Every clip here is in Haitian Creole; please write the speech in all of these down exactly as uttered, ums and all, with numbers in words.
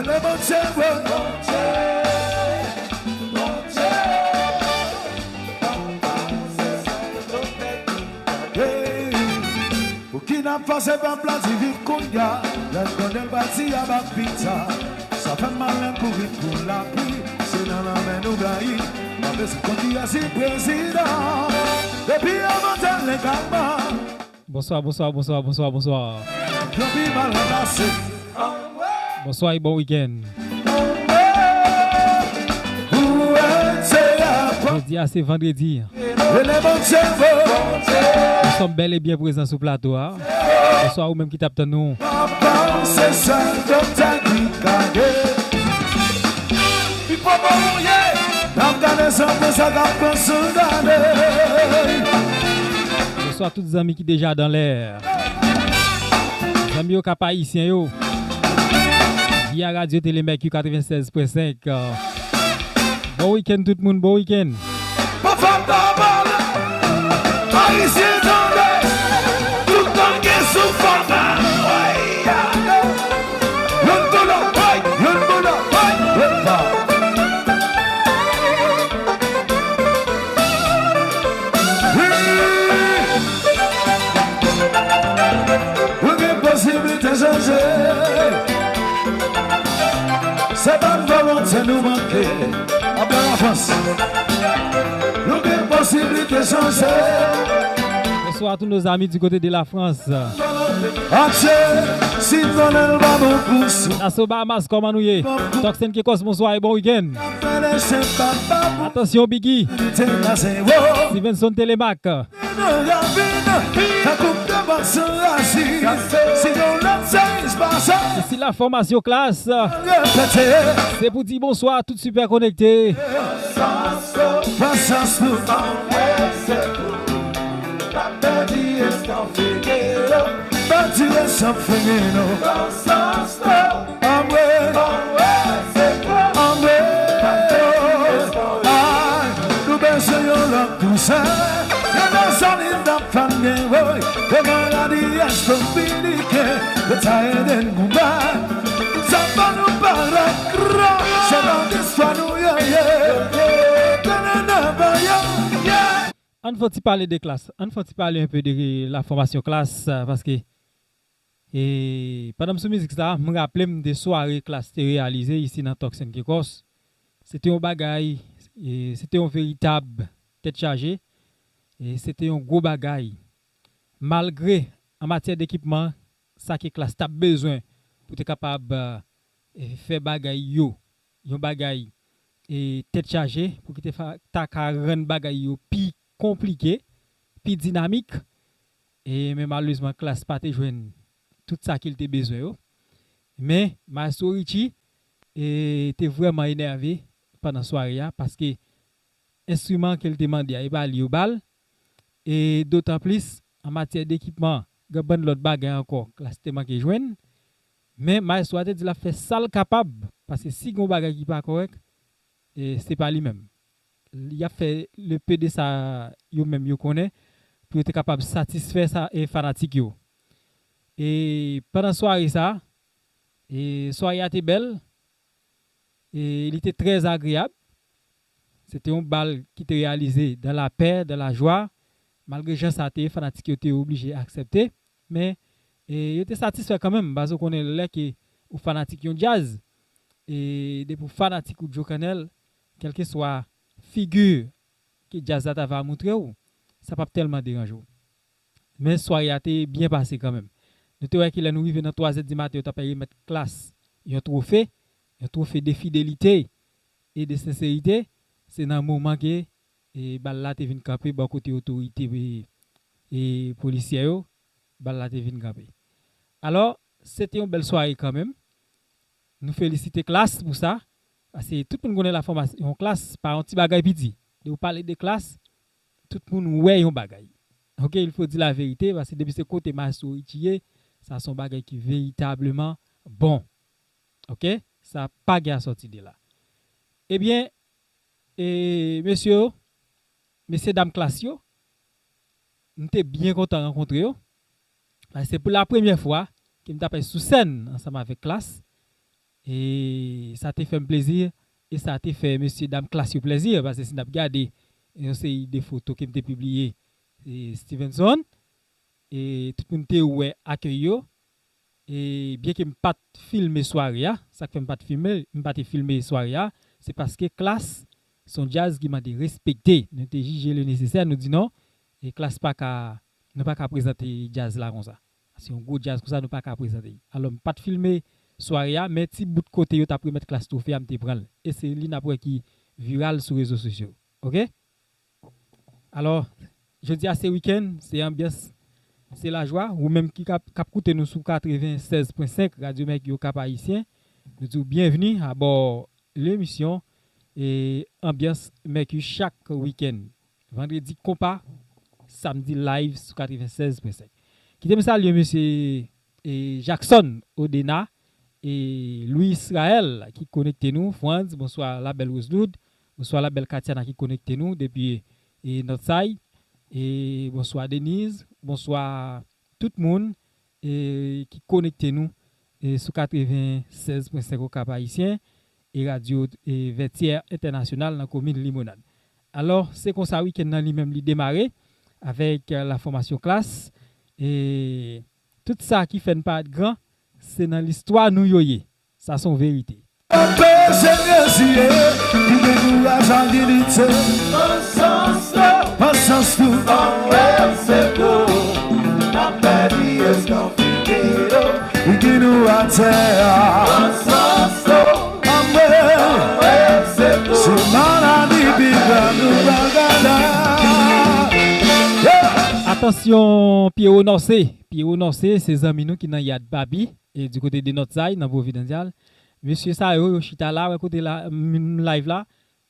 Le Bondye, Bondye, Bondye. Papa, se sa yo fè ki gade. Pou ki n ap fòse pèp la di viv kounye a, lè n konnen l pati a bak pita. Sa fè m mal lè n kouri kou lapli, se nan lanmè nou blayi. Pa bezwen konn kiyès ki prezidan, depi avan tèl legalman. Bonswa, bonswa, bonswa, bonswa, bonswa. Yo pi mal ranplase. Bonswa e bon wikenn. Jodi a se vandredi. Nous sommes bel et bien présents sou plato a. Bonswa ou menm ki t ap tann nou. Papa, se sèl doktè ki ka geri. Pipo pa mouye, n ap gade san pran sa k ap pran san gade. Bonswa tout zanmi ki deja dan lè. Zanmi yo k ap ayisyen yo. Via Radio Télé Mercure quatre-vingt-seize point cinq. Bon wikenn tout moun, bon wikenn. Pa fè m pa pale. Ayisyen tande. Tout moun gen souf anba. Youn pou lòt, youn pou lòt, epa. Wi. Nou gen posiblite chanje. Se pa n volonte nou manke. Anba Lafrans. Nou gen posiblite chanje. Bonsoir à tous nos amis du côté de la France. Atye, si konnen l pa bon pou sou. Nassau Bahamas, kòman nou ye? Toxin Kekos, bonswa e bon wikenn. Atansyon, Biggie. Stevenson Telemaque. Isi la fòmasyon Klass. Se pou di bonswa a tout sipè konekte. Anmwe, anmwe, ay, nou bezwen yon lòt kousè. Yo nan zòn li t ap fè n gen woy. Yo maladi èst dominiken. Yo ta ede n konba. Sa pa nou parèt gran. Se nan istwa nou ye, ye. Tande nan bayan, ye. Ann fè ti pale de Klass. Ann fè ti pale un peu de la formation Klass, paske E pandan m sou mizik sa, m raple m de sware Klass te reyalize isi nan Turks and Caicos. Se te yon bagay, e, se te yon veritab tèt chaje, e se te yon gwo bagay. Malgre, an matyè dekipman, sa ke Klass t ap bezwen pou te kapab, e, fè bagay yo, yon bagay, e, tèt chaje, pou ki te fa-, ta ka rann bagay yo pi konplike, pi dinamik, e, men malerezman, Klass pa te jwenn tout sa ke l te bezwen yo. Men, Maestro Richie, e, te vrèman enève pandan sware a, paske enstriman ke l te mande a, e pa li yo ba l. E dotan plis, an matyè dekipman, gen bann lòt bagay ankò, Klass te manke jwenn. Men, Maestro a te di l ap fè sa l kapab, paske si gen yon bagay ki pa kòrèk, e, se pa li menm. Y ap fè le peu de sa yo menm yo konnen, pou yo te kapab satisfè sa, e, fanatik yo. E pandan sware sa, e, sware a te bèl, e li te trè agreyab. Se te yon bal ki te reyalize dans la paix, dans la joie. Malgre jan sa te ye, fanatik yo te oblije aksepte. Men, e, yo te satisfè kanmenm, paske w konnen lè ke ou fanatik yon djaz, e depi w fanatik ou Djo Kannèl, kèlkeswa figi ke djaz la ta va montre w, sa p ap tèlman deranje w. Men sware a te byen pase kanmenm. Nou te wè ke lè nou rive nan twazè di maten, yo t ap remèt Klass yon twofe, yon twofe de fidelite e de senserite. Se nan moman ke, e, bal la te vin kanpe bò kote otorite, e, e, polisyè yo, bal la te vin kanpe. Alò, se te yon bèl sware kanmenm. Nou felisite Klass pou sa, paske tout moun konnen la fòmasyon Klass pa yon ti bagay piti. Lè w pale de Klass, tout moun wè yon bagay. Ok, il faut dire la vérité, paske depi se kote Maestro Richie ye, sa se yon bagay ki veritableman bon. Ok? Sa pa gen a sòti de la. Ebyen, e, mesye yo, mesye dam Klass yo, m te byen kontan rankontre yo. Paske se pou la premyè fwa ke m t ap sou sèn ansanm avèk Klass. E sa te fè m plezi, e sa te fè mesye dam Klass yo plezi, paske si n ap gade yon seri de foto ke m te pibliye, e Stevenson, e tout moun te wè akèy yo. E byen ke m pa t filme sware a, sa k fè m pa t filme, m pa te filme sware a, se paske Klass se yon djaz ki mande respekte. Nou te jije le nesesè, nou di non, e Klass pa ka, nou pa ka prezante djaz la konsa. Se yon gwo djaz konsa, nou pa ka prezante. Alò, m pa t filme sware a, men ti bout kote yo t ap remèt Klass twofe a, m te pran l. E se li n ap wè ki viral sou rezo sosyo. Oke? Alò, jodi a se wikenn, se anbyans, se lajwa. Ou menm ki k ap, k ap koute nou sou katrevennsèz pwen senk Radyo Mèki Okap Ayisyen, nou di w byenvni abò lemisyon e Anbyans Mèki chak wikenn. Vandredi konpa, samdi live sou katrevennsèz pwen senk. Kite m salye mesye e Jackson Odena e Louis Israël ki konekte nou. Frantz, bonswa la bèl Roseloud, bonswa la bèl Katiana ki konekte nou depi e Northside. E bonswa Denise, bonswa tout moun e ki konekte nou e sou katrevennsèz pwen senk Okap Ayisyen e radyo e Vètyè Entènasyonal nan komin Limonad. Alò, se konsa wikenn nan li menm li demare avèk, e, la fòmasyon Klass. E tout sa ki fè n parèt gran, se nan listwa nou yo ye. Sa se yon verite. Pè jenerezye, ki gen kouraj ak dinite. Pasyans tou. Li ki nou atè a. Amwey. Se maladi pi grav nou pa gade. Yeah. Atansyon, Pierrot Norcé. Pierrot Norcé, se zanmi nou ki nan Yad Papi, e di kote de Northside, nan Providencial. Mesye sa yo, yo chita la, wè kote la, m, m live la,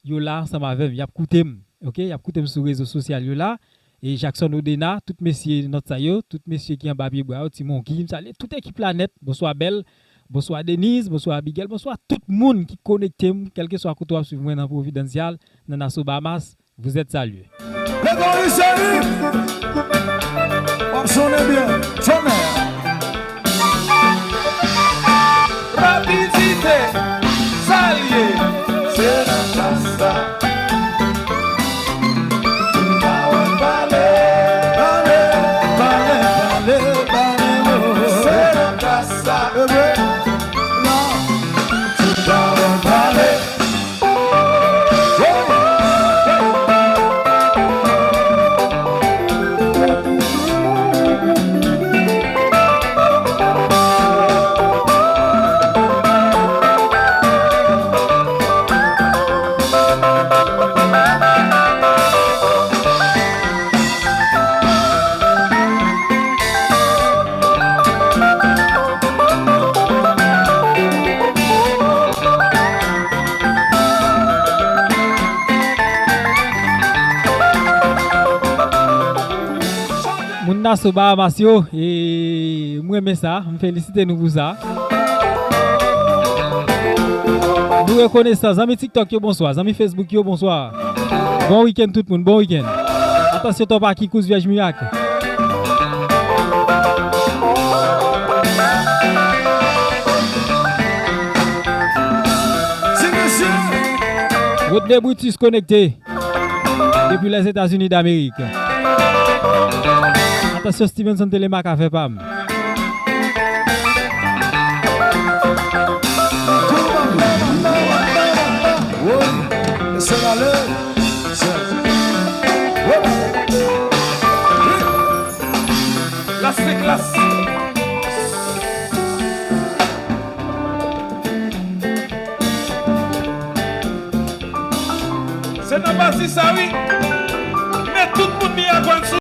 yo la ansanm avè m, y ap koute m, oke? Y ap koute m sou rezo sosyal yo la. E Jackson Odena, tout mesye Northside yo, tout mesye ki anba pye bwa yo, Ti Monki, m salye tout ekip la nèt. Bonswa Bèl, bonswa Denise, bonswa Abigail, bonswa tout moun ki konekte m, kèlkeswa kote w ap swiv mwen nan Providencial, nan Nassau Bahamas, vous êtes salués. Legliz Seri, w ap sonnen byen, sonnen. Rapidite, salye, se nan sa. Pale, pale, pale, pale, oh. Se nan sa. Pale. Moun Nassau Bahamas yo, e, m renmen sa, m felisite nou pou sa. Nou rekonesan, zanmi TikTok yo, bonswa, zanmi Facebook yo, bonswa. Bon wikenn tout moun, bon wikenn. Atansyon, Tòpaki, Kous, Vyèj Mirak. Rodney Brutus konekte depi Lèzetazini Damerik. Atansyon, Stevenson Telemaque, afè pa m. Woy, se la le, se, woy. Las se klas. Se nan basi sa wi. Men tout moun Miragwàn sou